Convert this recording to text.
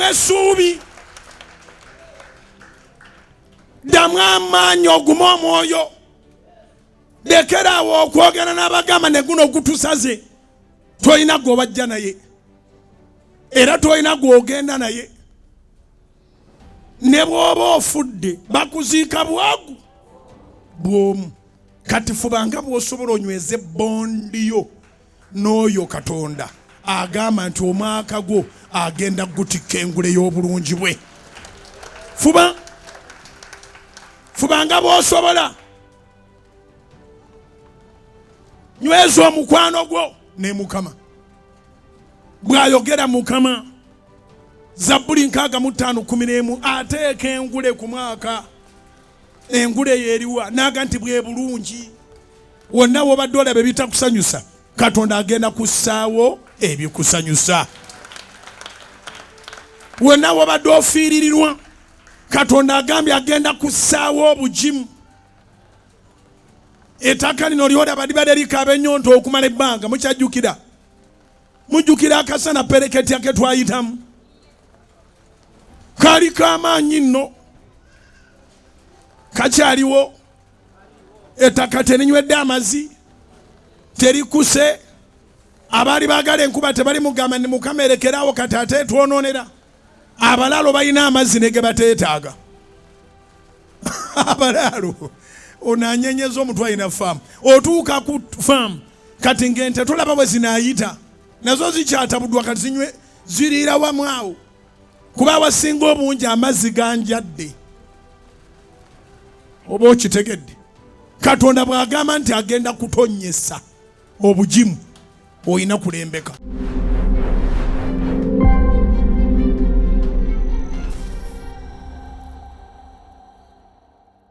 Ddamu essuubi, ddamu amaanyi, ogume omwoyo. Lekeraawo okwogera n'abagamba ne guno gutusaze. Tolina gw'obajja naye, era tolina gw'ogenda naye. Ne bw'oba ofudde bakuziika bwagu bw'omu. Kati fubanga bw'osobola onyweze bondi yo n'oyo Katonda agamba nti omwaka gwo agenda gutikka engule y'obulungi bwe. Fuba, fubanga bw'osobola, nyweza omukwano gwo ne Mukama. Bw'ayogera Mukama, Zabbuli 65:11, ateeka engule ku mwaka. Engule yeeriwa? Naga nti bwe bulungi. Wonna wobadde olaba ebitakusanyusa, Katonda agenda kussaawo ebikusanyusa. Wonna wobadde ofiiririrwa, Katonda agambye agenda kussaawo obugimu. Ettaka lino lyolaba libadde likaaba ennyonta okumala ebbanga. Mukyajjukira? Mujjukira akasana pereketya ke twayitamu? Kaali k'amaanyi nno, kakyaliwo. Ettaka terinywedde amazzi, terikuse. Abaali baagala enkuba tebali mugamba ni Mukama erekeraawo kati ate etwonoonera. Abalaalo balina amazzi ne ge bateetaaga. Abalaalo ono anyenyeza omutwe, alina faamu. Otuuka ku faamu kati ng'ente tolaba bwe zinaayita, nazo zikyatabuddwa kati zinywe ziriira wamu awo, kuba awasinga obungi amazzi ganjadde. Oba okitegedde? Katonda bw'agamba nti agenda kutonnyesa obugimu, olina kulembeka.